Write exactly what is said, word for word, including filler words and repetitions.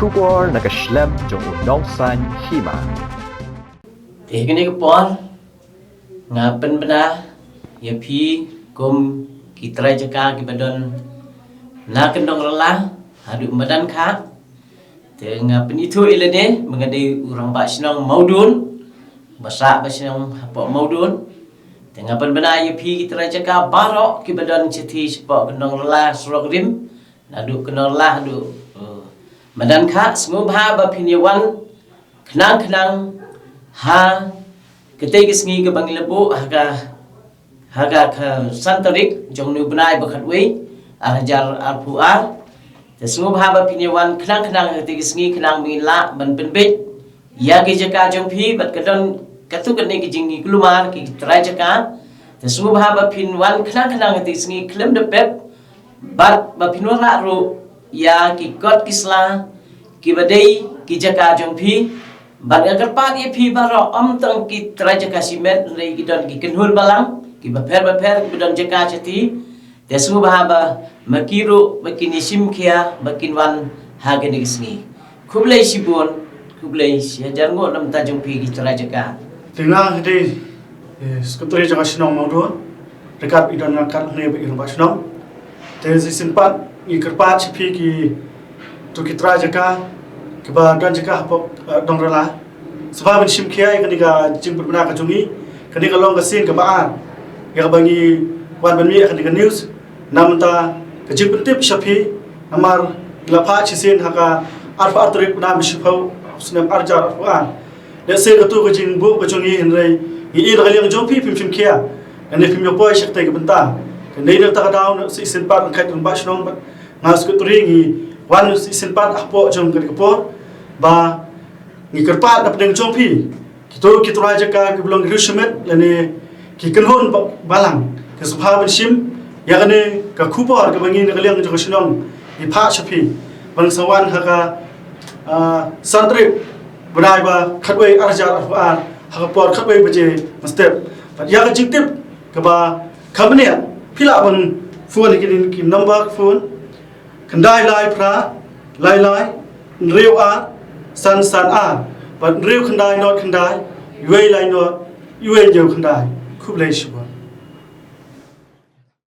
Khubor na ka shlem jong u Nongsaiñ Hima. Te ha kane ka por nga pynbna ïa phi kum ki trai jaka kiba don na ka Nongrala haduh Madan Kha. Te nga pynithuh ïa lade ba nga dei u Rangbah Shnong Mawdun, ba sah ba shnong hapoh Mawdun. Te nga pynbna ïa phi ki trai jaka baroh kiba don shathie shapoh ka Nongrala surok rim, naduh ka Nongrala haduh, uh, Madan Kha, sngewbha ba phin ïa wan khnang khnang ha katei ka sngi kaba ngi la buh ha ka, ha ka, ka san tarik jong u bnai ba khatwei, ar hajar arphew ar. Te sngewbha ba phin ïa wan khnang khnang ha katei ka sngi khnang ba ngin lah ban pynbeit ïa ki jaka jong phi bad ka don katto katne ki jingïakhlad ki trai jaka. Te sngewbha ba phin wan khnang khnang ha katei ka sngi khlem da pep bad ba phin wanrah ruh ïa ki kot ki sla kiba dei ki jaka jong phi. Bad nga kyrpad ïa phi baroh, ym tang ki trai jaka shimet, hynrei ki don ki kynhun balang kiba pher bapher kiba don jaka shathie. Te sngewbha ba ma ki ruh ba kin ïa shim khia ba kin wan ha kane ka sngi. Khublei shibun, khublei shihajar nguh na ka bynta jong phi ki trai jaka. Te nga hi dei, eh, Secretary jong ka shnong Mawdun, ryngkat i don ryngkat hangne bad i Rangbah Shnong. Te shisien pat ngi kyrpad sha phi kito ki trai jaka kiba don jaka hapoh, eh, Nongrala. Sngewbha ban shim khia ïa kane ka jingpynbna ka jong ngi, kane ka long ka sien kaba ar ïa kaba ngi wan ban mih ha kane ka news. Na ka bynta ka jingpyntip sha phi, namar ngi la phah shisien ha ka arphew ar tarik u bnai ba shiphew, snem ar hajar arphew ar. Lehse kato ka jingbuh ka jong ngi, hynrei ngi i na ka liang jong phi phim shim khia, lane phim ïoh poi sha katei ka bynta. Te na kata ka daw, na shisien pat ryngkat i Rangbah Shnong bad nga Secretary ngi wan shisien pat hapoh jong kane ka por ba ngi kyrpad na pdeng jong phi, kito ki trai jaka kiba long ki riew shimet lane ki kynhun ba-, balang, ki sngewbha ban shim ïa kane ka khubor kaba ngi na ka liang jong ka shnong ngi phah sha phi, ba ngin sa wan ha ka, ah, san tarik bnai ba khatwei ar hajar arphew ar ha ka por khatwei baje mynstep. Bad ïa ka jingtip kaba kham bniah, phi lah ban phone ïa kine ki number phone: khyndai lai phra lai lai hynriew ar san san ar bad hynriew khyndai nod khyndai wei lai nod wei hynñiew khyndai. Khublei shibun.